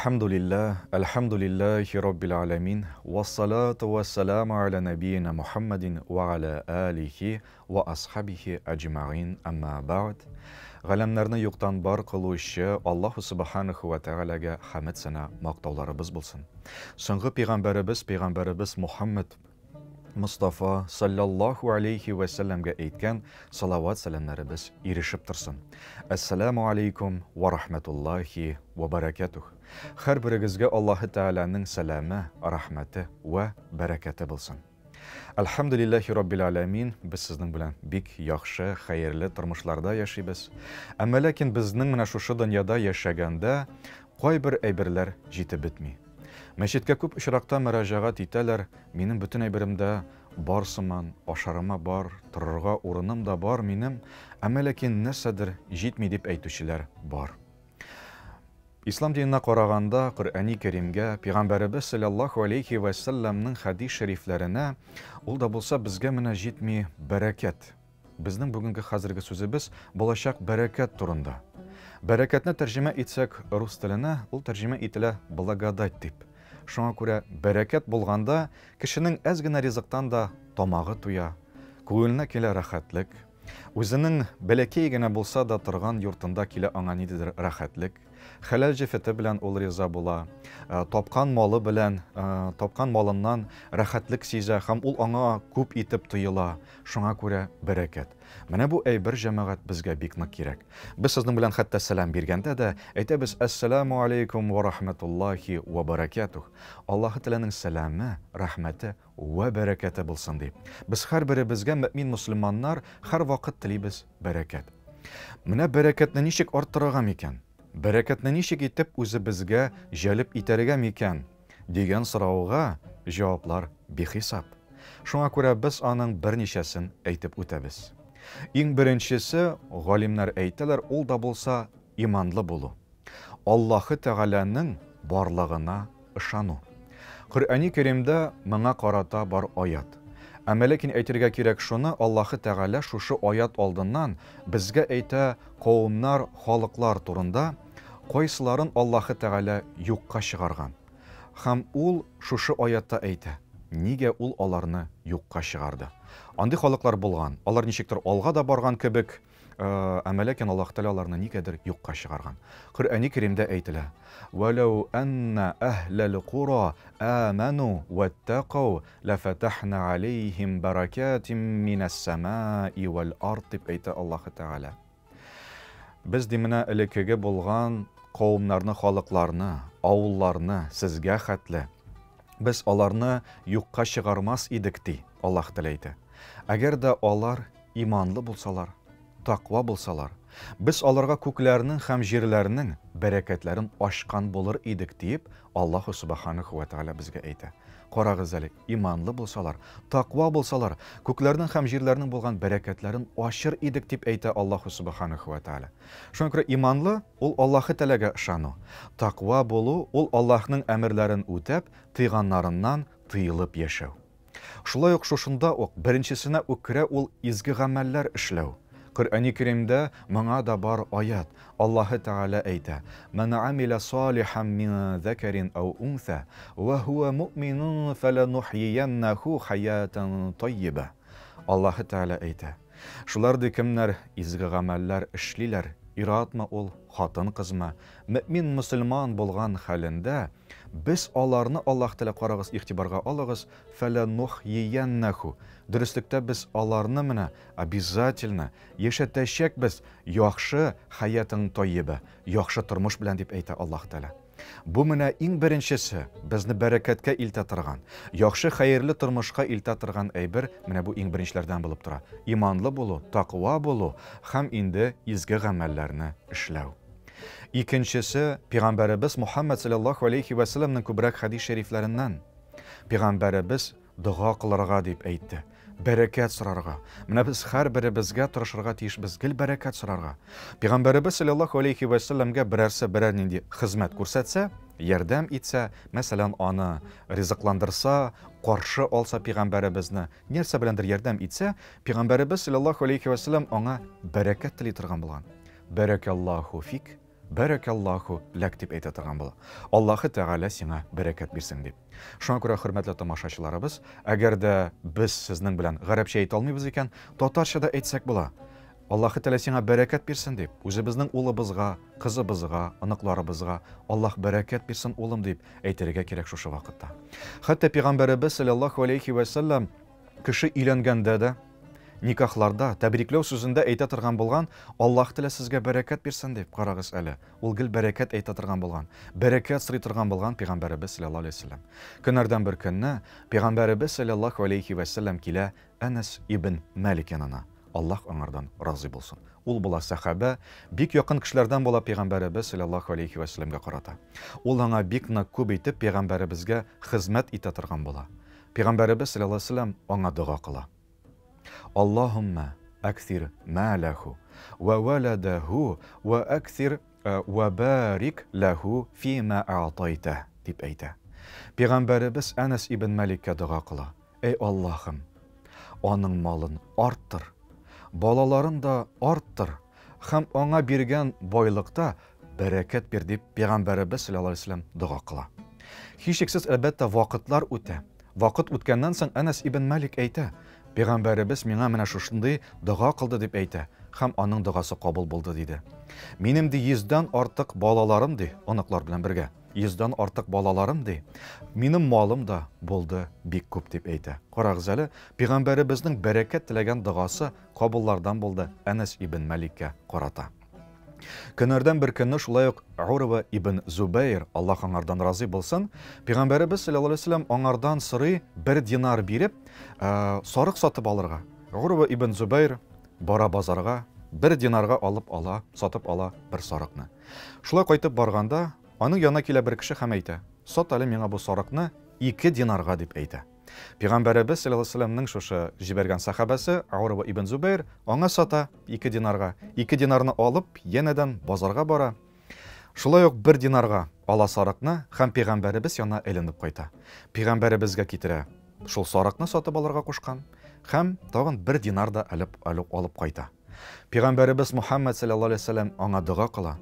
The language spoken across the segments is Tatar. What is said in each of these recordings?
Әлхәмдүлилләһ, әлхәмдүлилләһи раббил аләмин, вассалату вассаламу аля нәбиена Мухаммадин ва аля алихи ва асхабихи аҗмаин, әмма бәгъд. Галәмнәрне юктан бар кылучы Аллаһу субханаху ва тәгаләгә хәмд сәна мактауларыбыз булсын. Соңгы пәйгамбәребез, пәйгамбәребез Мухаммад Мостафа саллаллаху алейхи вә сәлләмгә әйткән салават сәламнәребез ирешеп торсын. Әссәламу алейкум ва рахматуллахи ва баракатух. Һәр берегезгә Аллаһы Тәгаләнең сәламе, рәхмәте вә бәрәкәте булсын. Әлхәмдүлилләһи раббил аләмин, без сезнең белән бик яхшы, хәерле тормышларда яшибез. Әмма ләкин безнең менә шушы дөньяда яшәгәндә кайбер әйберләр җитеп бетми. Мәчеткә күп очракта мөрәҗәгать итәләр, минем бөтен әйберем дә бар сыман, ашарыма бар, торырга урыным да бар минем, әмма ләкин нәрсәдер җитми дип әйтүчеләр бар. Ислам диненә караганда, Коръәни Кәримгә, Пәйгамбәребез салләллаһу алейхи вә сәлләмнең хәдис шәрифләренә, ул да булса безгә менә җитми бәрәкәт. Безнең бүгенге хәзерге сүзебез булачак бәрәкәт турында. Бәрәкәтне тәрҗемә итсәк рус теленә, ул тәрҗемә ителә благодать дип. Шуңа күрә бәрәкәт булганда кешенең әз генә ризыктан да тамагы туя, күңеленә килә рәхәтлек. Үзенең бәләкәй генә булса да торган йортында килә аңа ниндидер рәхәтлек. Хәләл җефете белән ул риза була, тапкан малы белән, тапкан малыннан рәхәтлек сизә һәм ул аңа күп итеп тоела. Шуңа күрә бәрәкәт. Менә бу әйбер, җәмәгать, безгә бик нык кирәк. Без сезнең белән хәтта сәлам биргәндә дә әйтәбез, Әссәламү алейкум ва рахмәтуллаһи ва баракәтүһ. Аллаһы Тәгаләнең сәламе, рәхмәте вә бәрәкәте булсын дип. Без һәрберебезгә, мөэмин мөселманнар, һәрвакыт телибез бәрәкәт. Менә бәрәкәтне ничек арттырырга микән? Бәрәкәтне ничек итеп үзебезгә җәлеп итәргә микән? Дигән сорауга җаваплар бихисап. Шуңа күрә без аның берничәсен әйтеп үтәбез. Иң беренчесе, галимнәр әйтәләр, ул да булса иманлы булу. Аллаһы Тәгаләнең барлыгына ышану. Коръәни Кәримдә моңа карата бар аят. Әмма ләкин әйтергә кирәк шуны, Аллаһы Тәгалә шушы аят алдыннан безгә әйтә кавымнар, халыклар турында, кайсыларын Аллаһы Тәгалә юкка чыгарган. Һәм ул шушы аятта әйтә, нигә ул аларны юкка чыгарды. Андый халыклар булган, алар ничектер алга да барган кебек, Әмма ләкин Аллаһ Тәгалә аларны нигәдер юкка чыгарган. Коръәни Кәримдә әйтелә: "Вәләү әннә әһләл кура аману вәттакау ләфәтәхнә алейһим бәрәкәтим минәс-сәмаи вәл ард" дип әйтә Аллаһ Тәгалә. Без ди менә элеккеге булган кавымнарны, халыкларны, авылларны сезгә хәтле без аларны юкка чыгармас идек ди Аллаһ Тәгалә әйтә. Әгәр дә алар иманлы булсалар, таква булсалар, без аларга күкләрнең һәм җирләрнең бәрәкәтләрен ачкан булыр идек, диеп Аллаһу Субханаху ва Тааля безгә әйтә. Карагыз әле, иманлы булсалар, таква булсалар, күкләрнең һәм җирләрнең булган бәрәкәтләрен ачыр идек, дип әйтә Аллаһу Субханаху ва Тааля. Шуңа күрә иманлы ул Аллаһы Тәгаләгә ышану. Таква булу ул Аллаһның әмерләрен үтәп, тыйганнарыннан тыелып яшәү. Шулай ук шушында ук, беренчесенә үк керә ул изге гамәлләр эшләү. Коръәни Кәримдә моңа да бар аят. Аллаһы Тәгалә әйтә, Мән амиля салихан мин зәкәрин әү унсә, вә һүә муъминун фәләнухйияннәһү хәятән таййибә. Аллаһы Тәгалә әйтә, Шулар ди кемнәр изге гамәлләр эшлиләр, ир-атмы ул, хатын-кызмы, мөэмин-мөселман булган хәлендә, Без аларны, Аллаһ Тәгалә, карагыз, игътибарга алыгыз, фәләнухйияннәху, дөреслектә без аларны менә, обязательно, яшәтәчәкбез яхшы хәятын таййибә, яхшы тормыш белән, дип әйтә Аллаһ Тәгалә. Бу менә иң беренчесе, безне бәрәкәткә илтә торган, яхшы хәерле тормышка илтә торган әйбер, менә бу иң беренчеләрдән булып тора. Иманлы булу, таква булу һәм инде изге гамәлләрне эшләү. Икенчесе, пигамбәребез Мухаммәд салләллаһу алейхи вә сәлләмнең күбрәк хәдис шәрифләреннән. Пигамбәребез дога кылырга дип әйтте. Бәрәкәт сорарга. Менә без һәрберебезгә тырышырга тиешбез гел бәрәкәт сорарга. Пигамбәребез салләллаһу алейхи вә сәлләмгә берәрсе берәр нинди хезмәт күрсәтсә, ярдәм итсә, мәсәлән, аны ризыкландырса, каршы алса пигамбәребезне, нәрсә беләндер ярдәм итсә, пигамбәребез салләллаһу алейхи вә сәлләм аңа бәрәкәт тели торган булган. Бәрәкәллаһу фик, Бәрәкәллаһу ләк дип әйтә торган була. Аллаһы Тәгалә сиңа бәрәкәт бирсен дип. Шуңа күрә, хөрмәтле тамашачыларыбыз, әгәр дә без сезнең белән гарәпчә әйтә алмыйбыз икән, татарча да әйтсәк була. Аллаһы Тәгалә сиңа бәрәкәт бирсен дип, үзебезнең улыбызга, кызыбызга, оныкларыбызга Аллаһ бәрәкәт бирсен, улым дип әйтергә кирәк шушы вакытта. Хәтта пәйгамбәребез саллаллаһу алейхи вә сәлләм кеше өйләнгәндә дә, никахларда, тәбрикләү сүзендә әйтә торган булган, Аллаһ Тәгалә сезгә бәрәкәт бирсен дип, карагыз әле. Ул гел бәрәкәт әйтә торган булган, бәрәкәт сорый торган булган пәйгамбәребез саллаллаһу алейһи вә сәлләм. Көннәрдән бер көнне пәйгамбәребез саллаллаһу алейһи вә сәлләм килә Әнәс ибн Мәлик янына. Аллаһ аңардан разый булсын. Ул була сәхабә, бик якын кешеләрдән була пәйгамбәребез саллаллаһу алейһи вә сәлләмгә карата. Ул аңа бик нык күп итеп пәйгамбәребезгә хезмәт итә торган була. Пәйгамбәребез саллаллаһу алейһи вә сәлләм аңа дога кыла. Аллаһуммә әксир мәләһу вә вәләдәһу вә әксир вә барик ләһу фимә а'тайтә, дип әйтә. Пәйгамбәребез Әнәс ибн Мәликкә дога кыла. Әй Аллаһым, аның малын арттыр, балаларын да арттыр һәм аңа биргән байлыкта бәрәкәт бир, дип пәйгамбәребез саллаллаһу алейһи вәсәлләм дога кыла. Һичшиксез, әлбәттә, вакытлар үтә. Вакыт үткәннән соң Әнәс ибн Мәлик әйтә, Пәйгамбәребез миңа менә шушындый дога кылды дип әйтә, һәм аның догасы кабул булды, диде. Минем, ди, йөздән артык балаларым, ди, оныклар белән бергә, йөздән артык балаларым, ди, минем малым да булды бик күп, дип әйтә. Карагыз әле, Пәйгамбәребезнең бәрәкәт теләгән догасы кабуллардан булды Әнәс ибн Мәликкә карата. Көннәрдән бер көнне шулай ук Урва ибн Зубәйр, Аллаһ аңардан разый булсын, Пәйгамбәребез саллаллаһу алейһи вәсәлләм аңардан сорый бер динар биреп, сарык сатып алырга. Урва ибн Зубәйр бара базарга, бер динарга алып ала, сатып ала бер сарыкны. Шулай кайтып барганда, аның янына килә бер кеше һәм әйтә: "Сат әле миңа бу сарыкны 2 динарга", дип әйтә. Пәйгамбәребез саллаллаһу алейһи вәсәлләмнең шушы җибәргән сахабәсе Урва ибн Зубәйр аңа сата 2 динарга. 2 динарны алып, янәдән базарга бара. Шулай ук 1 динарга ала сарыкны һәм пәйгамбәребез янына әйләнеп кайта. Пәйгамбәребезгә китерә шул сарыкны сатып алырга кушкан һәм тагын 1 динар да алып, алып кайта. Пәйгамбәребез Мухаммад саллаллаһу алейһи вәсәлләм аңа дога кыла.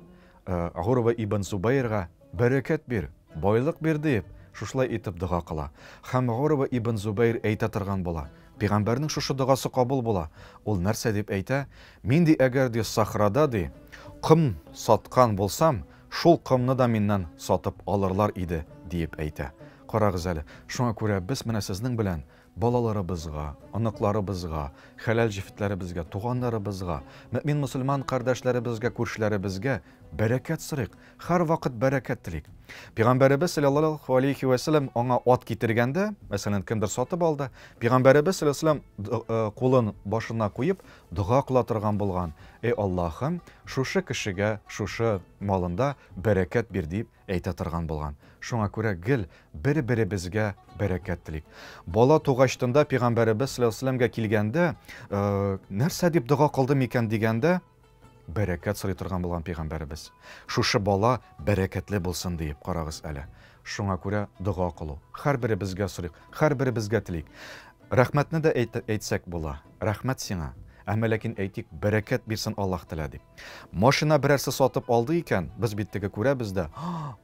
Урва ибн Зубәйрга бәрәкәт бир, байлык бир диеп, шушылай итеп дога кыла. Һәм Урва ибн Зубәйр әйтә торган була. Пәйгамбәрнең шушы догасы кабул була. Ул нәрсә дип әйтә? Мин ди, әгәр ди сахрада ди, ком саткан булсам, шул комны да миннән сатып алырлар иде, диеп әйтә. Карагыз әле, шуңа күрә без менә сезнең белән балаларыбызга, оныкларыбызга, хәләл җефетләребезгә, туганнарыбызга, мөэмин мөселман кардәшләребезгә, күршеләребезгә бәрәкәт сорыйк, һәрвакыт бәрәкәт телик. Пәйгамбәребез саллаллаһу алейхи вә сәлләм аңа ат китергәндә, мәсәлән, кемдер сатып алды, Пәйгамбәребез саллаллаһу алейхи вә сәлләм кулын башына куеп дога кыла торган булган. Эй Аллаһым, шушы кешегә, шушы малында бәрәкәт бир дип әйтә торган булган. Шуңа күрә гел бер-беребезгә бәрәкәт телик. Бала тугачтында Пәйгамбәребез саллаллаһу алейһи ва сәлләмгә килгәндә, нәрсә дип дога кылды микән дигәндә, бәрәкәт сорый торган булган Пәйгамбәребез. Шушы бала бәрәкәтле булсын диеп, карагыз әле. Шуңа күрә дога кылу. Һәрберебезгә сорыйк, һәрберебезгә телик. Рәхмәтне дә әйтсәк була. Рәхмәт сиңа. Әмма ләкин әйтик, бәрәкәт бирсен Аллаһ Тәгалә дип. Машина берәрсе сатып алды икән, без бит теге күрәбез дә,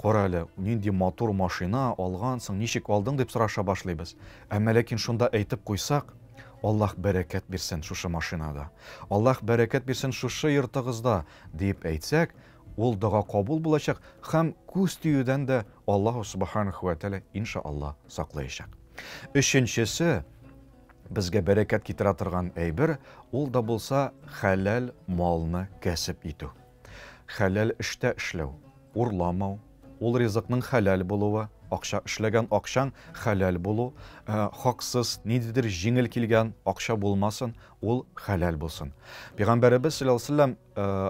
кара әле, нинди матур машина алгансың, ничек алдың дип сораша башлыйбыз. Әмма ләкин шунда әйтеп куйсак, Аллаһ бәрәкәт бирсен шушы машинада. Аллаһ бәрәкәт бирсен шушы йортыгызда, дип әйтсәк, ул дога кабул булачак һәм күз тиюдән дә Аллаһу субханаху ва тәгалә иншаллаһ саклаячак. Өченчесе, безгә бәрәкәт китерә торган әйбер, ул да булса хәләл малны кәсеп итү. Хәләл эштә эшләү, урламау, ул ризыкның хәләл булуы, акча эшләгән акчаң хәләл булу, хаксыз, ниндидер җиңел килгән акча булмасын, ул хәләл булсын. Пәйгамбәребез саллаллаһу алейһи ва сәлләм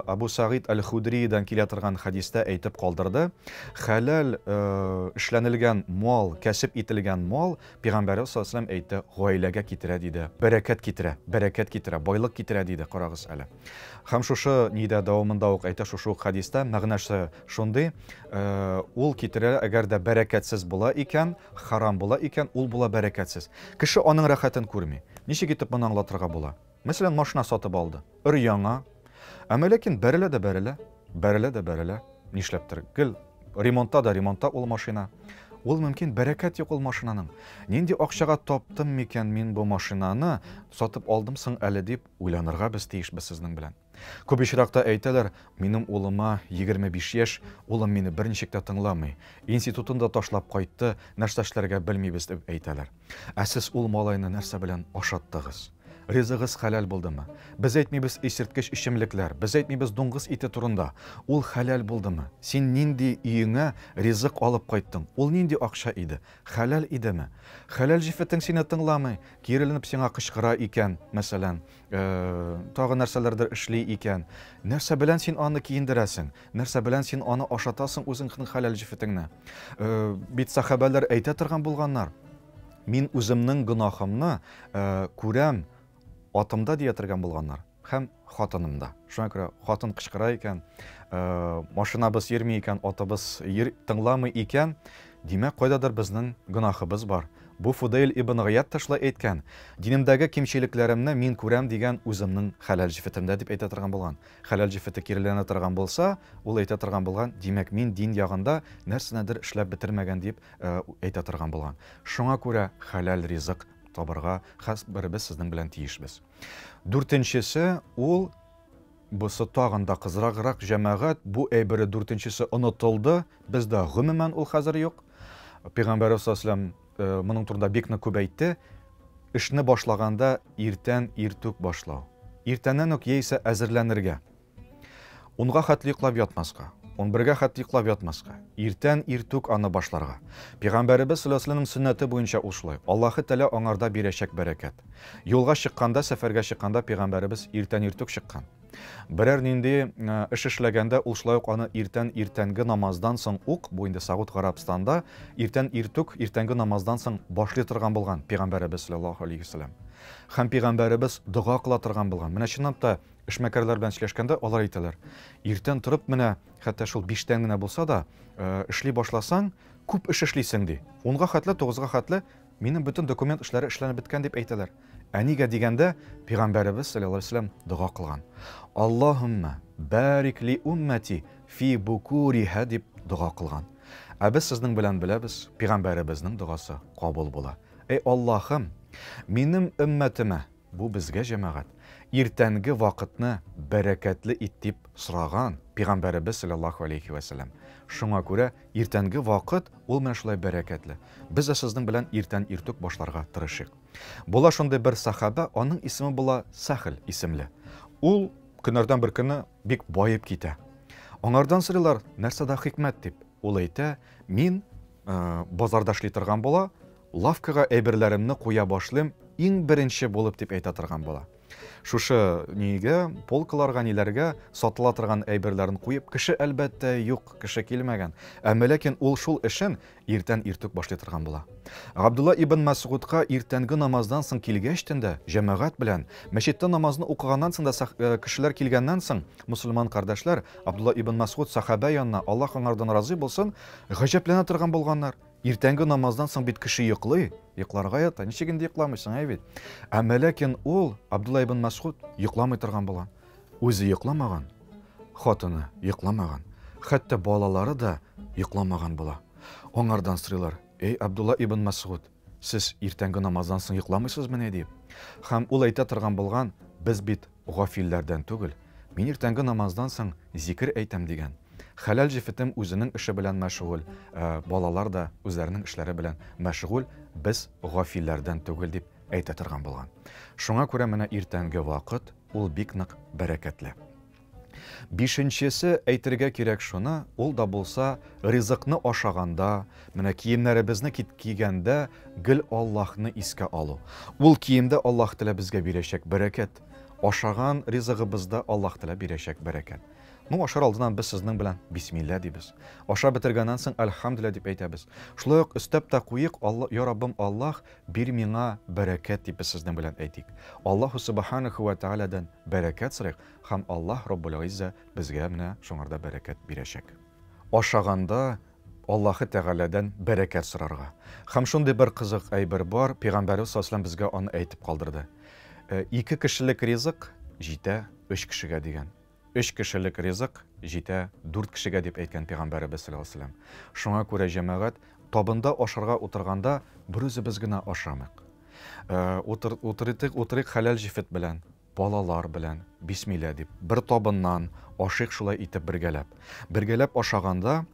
Абу Сагид әл-Худридан килә торган хәдистә әйтеп калдырды. Хәләл эшләнелгән мал, кәсеп ителгән мал, Пәйгамбәребез саллаллаһу алейһи ва сәлләм әйтте, гаиләгә китерә диде. Бәрәкәт китерә, бәрәкәт китерә, байлык китерә диде, карагыз әле. Һәм шушы нидә дәвамында ук әйтә, шушы ук хәдистә мәгънәсе шундый, ул китерә, әгәр дә бәрәкәтсез була икән, харам була икән, ул була бәрәкәтсез. Кеше аның рәхәтен күрми. Ничек итеп моны аңлатырга була? Мәсәлән, машина сатып алды. Өр-яңа. Әмма ләкин бәрелә дә бәрелә, бәрелә дә бәрелә. Нишләптер, гел ремонтта да ремонтта ул машина. Ул мөмкин, бәрәкәт юк ул машинаның. Нинди акчага таптым микән мин бу машинаны, сатып алдым соң әле дип уйланырга без тиешбез сезнең белән. Күп очракта әйтәләр, минем улыма 25 яшь, улым мине берничек тә тыңламый. Институтын да ташлап кайтты, нәрсә эшләргә белмибез дип әйтәләр. Ә сез ул малайны нәрсә белән ашаттыгыз? Ризыгыз хәләл булдымы? Без әйтмибез исерткеч эчемлекләр, без әйтмибез дуңгыз ите турында. Ул хәләл булдымы? Син нинди өеңә ризык алып кайттың? Ул нинди акча иде? Хәләл идеме? Хәләл җефетең сине тыңламый, киреләнеп сиңа кычкыра икән, мәсәлән, тагы нәрсәләрдер эшли икән. Нәрсә белән син аны киендерәсең? Нәрсә белән син аны ашатасың үзеңнең хәләл җефетеңне? Бит сахабәләр әйтә торган булганнар. Мин үземнең гөнаһымны күрәм атымда дия торган булганнар һәм хатынымда. Шуңа күрә хатын кычкыра икән, машинабыз йөрми икән, атыбыз тыңламый икән, димәк, кайдадыр безнең гөнаһыбыз бар. Бу Фудейл ибн Гыяд та шулай әйткән. Динемдәге кимчелекләремне мин күрәм дигән үземнең хәләл җефетемдә дип әйтә торган булган. Хәләл җефете киреләнә торган булса, ул әйтә торган булган, димәк, мин дин ягында нәрсәнедер эшләп бетермәгән дип әйтә торган булган. Шуңа күрә хәләл ризык табырга һәрберебез сезнең белән тиешбез. Дүртенчесе, ул бусы тагын да кызраграк җәмәгать, бу әйбере дүртенчесе онытылды, бездә гомумән ул хәзер юк. Пәйгамбәребез саллаллаһу алейһи ва сәлләм моның турында бик нык күп әйтте. Эшне башлаганда иртән иртүк башлау. Иртәннән үк яисә әзерләнергә. Унга хәтле йоклап ятмаска, унбергә хәтле йоклап ятмаска, иртән иртүк аны башларга. Пәйгамбәребез саллаллаһу алейһи ва сәлләмнең сөннәте буенча ул шулай. Аллаһы Тәгалә аңарда бирәчәк бәрәкәт. Юлга чыкканда, сәфәргә чыкканда пәйгамбәребез иртән иртүк чыккан. Берәр нинди эш эшләгәндә ул шулай ук аны иртән иртәнге намаздан соң ук, бу инде Сауд Гарәбстанда, иртән иртүк, иртәнге намаздан соң башлый торган булган пәйгамбәребез саллаллаһу алейһи ва сәлләм. Һәм пәйгамбәребез дога кыла торган булган. Менә чынлап та эшмәкәрләр белән сөйләшкәндә алар әйтәләр, иртән торып менә хәтта шул биштән генә булса да, эшли башласаң, күп эш эшлисең ди. Унга хәтле, тугызга хәтле минем бөтен документ эшләре эшләнеп беткән дип әйтәләр. Ә нигә дигәндә, пәйгамбәребез саллаллаһу алейһи ва сәлләм дога кылган. Аллаһумма барик ли уммати фи букуриха дип дога кылган. Ә без сезнең белән беләбез, пәйгамбәребезнең догасы кабул була. Эй Аллаһым, минем өммәтемә, бу безгә җәмәгать, иртәнге вакытны бәрәкәтле ит дип сораган пәйгамбәребез саллаллаһу алейхи ва сәлләм. Шуңа күрә иртәнге вакыт ул менә шулай бәрәкәтле. Без дә сезнең белән иртән иртүк башларга тырышыйк. Була шундый бер сахаба, аның исеме була Сахл исемле. Ул көннәрдән бер көнне бик баеп китә. Аңардан сорыйлар, нәрсәдә хикмәт дип. Ул әйтә, мин базарда эшли торган була, лавкага әйберләремне куя башлыйм, иң беренче булып дип әйтә торган була. Шушы нигә, полкаларга, ниләргә сатыла торган әйберләрен куеп, кеше әлбәттә юк, кеше килмәгән. Әмма ләкин ул шул эшен иртән иртүк башлый торган була. Габдулла ибн Мәсгудка иртәнге намаздан соң килгәч тә җәмәгать белән мәчеттә намазны укыганнан соң да кешеләр килгәннән соң мусульман кардәшләр Абдулла ибн Мәсгуд сахаба янына, Аллаһ аңардан разый булсын, гаҗәпләнә торган булганнар. Иртәнге намаздан соң бит кеше йоклый, йокларга ята, ничек инде йокламыйсың, әй бит. Әмма ләкин ул Абдулла ибн Мәсгуд йокламый торган булган. Үзе йокламаган, хатыны йокламаган, хәтта балалары да йокламаган була. Аңардан сорыйлар: "Эй Абдулла ибн Мәсгуд, сез иртәнге намаздан соң йокламыйсызмыни?" дип. Һәм ул әйтә торган булган: "Без бит гафилләрдән түгел. Мин иртәнге намаздан соң зикер әйтәм дигән. Хәләл җефетем үзенең эше белән мәшгуль, балалар да үзләренең эшләре белән мәшгуль, без гафилләрдән түгел дип әйтә торган булган. Шуңа күрә менә иртәнге вакыт ул бик нык бәрәкәтле. Бишенчесе әйтергә кирәк шуны, ул да булса ризыкны ашаганда, менә киемнәребезне кигәндә гел Аллаһны искә алу. Ул киемдә Аллаһ Тәгалә безгә бирәчәк бәрәкәт. Ашаган ризыгыбызда Аллаһ Тәгалә бирәчәк бәрәкәт. Ну, ашар алдыннан без сезнең белән бисмилла дибез. Ашап бетергәннән соң әлхәмдүлилләһ дип әйтәбез. Шулай ук өстәп тә куйык, Алла, я Раббым Аллаһ, бир миңа бәрәкәт дип без сезнең белән әйтик. Аллаһу субханаху ва тааладан бәрәкәт сорыйк һәм Аллаһ Раббул Изза безгә менә шуңарда бәрәкәт бирәчәк. Ашаганда Аллаһы Тәгаләдән бәрәкәт сорарга. Һәм шундый бер кызык әйбер бар, Пәйгамбәребез саллаллаһу алейһи ва сәлләм безгә аны әйтеп калдырды. Ике кешелек ризык җитә өч кешегә дигән. Өч кешелек ризык җитә дүрт кешегә, дип әйткән пәйгамбәребез саллаллаһу алейһи ва сәлләм. Шуңа күрә, җәмәгать, табында ашарга утырганда берүзебез генә ашамыйк. Утыр, утырытыйк, утырыйк хәләл җефет белән, балалар белән, бисмилла дип, бер табыннан ашыйк шулай итеп бергәләп. Бергәләп ашаганда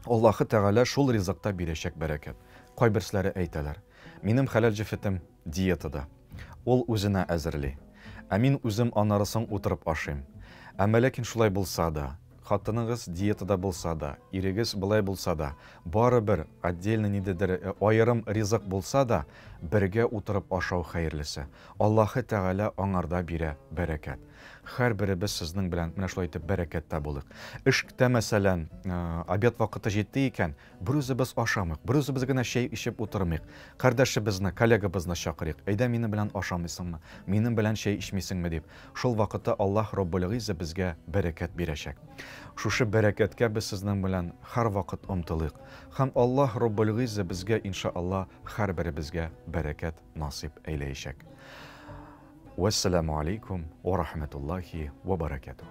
Аллаһы Тәгалә шул ризыкта бирәчәк бәрәкәт. Кайберселәре әйтәләр, минем хәләл җефетем диетада. Ул үзенә әзерли. Ә мин үзем аннары соң утырып ашыйм. Әмма ләкин шулай булса да, хатыныгыз диетада булса да, ирегез болай булса да, барыбер отдельно ниндидер аерым ризык булса да, бергә утырып ашау хәерлесе. Аллаһы Тәгалә аңарда бирә бәрәкәт. Һәрберебез сезнең белән менә шулай итеп бәрәкәттә булыйк. Эштә, мәсәлән, обед вакыты җитте икән, берүзебез ашамыйк, берүзебез генә чәй эчеп утырмыйк. Кардәшебезне, коллегабызны чакырыйк. Әйдә, минем белән ашамыйсыңмы, минем белән чәй эчмисеңме дип. Шул вакытта Аллаһ Раббул Гыйззә безгә бәрәкәт бирәчәк. Шушы бәрәкәткә без сезнең белән һәрвакыт омтылыйк. Һәм Аллаһ Раббул Гыйззә безгә, иншаАллаһ, һәрберебезгә бәрәкәт насыйп әйләячәк. Вәссәламү алейкум ва рахматуллахи ва баракатуһ.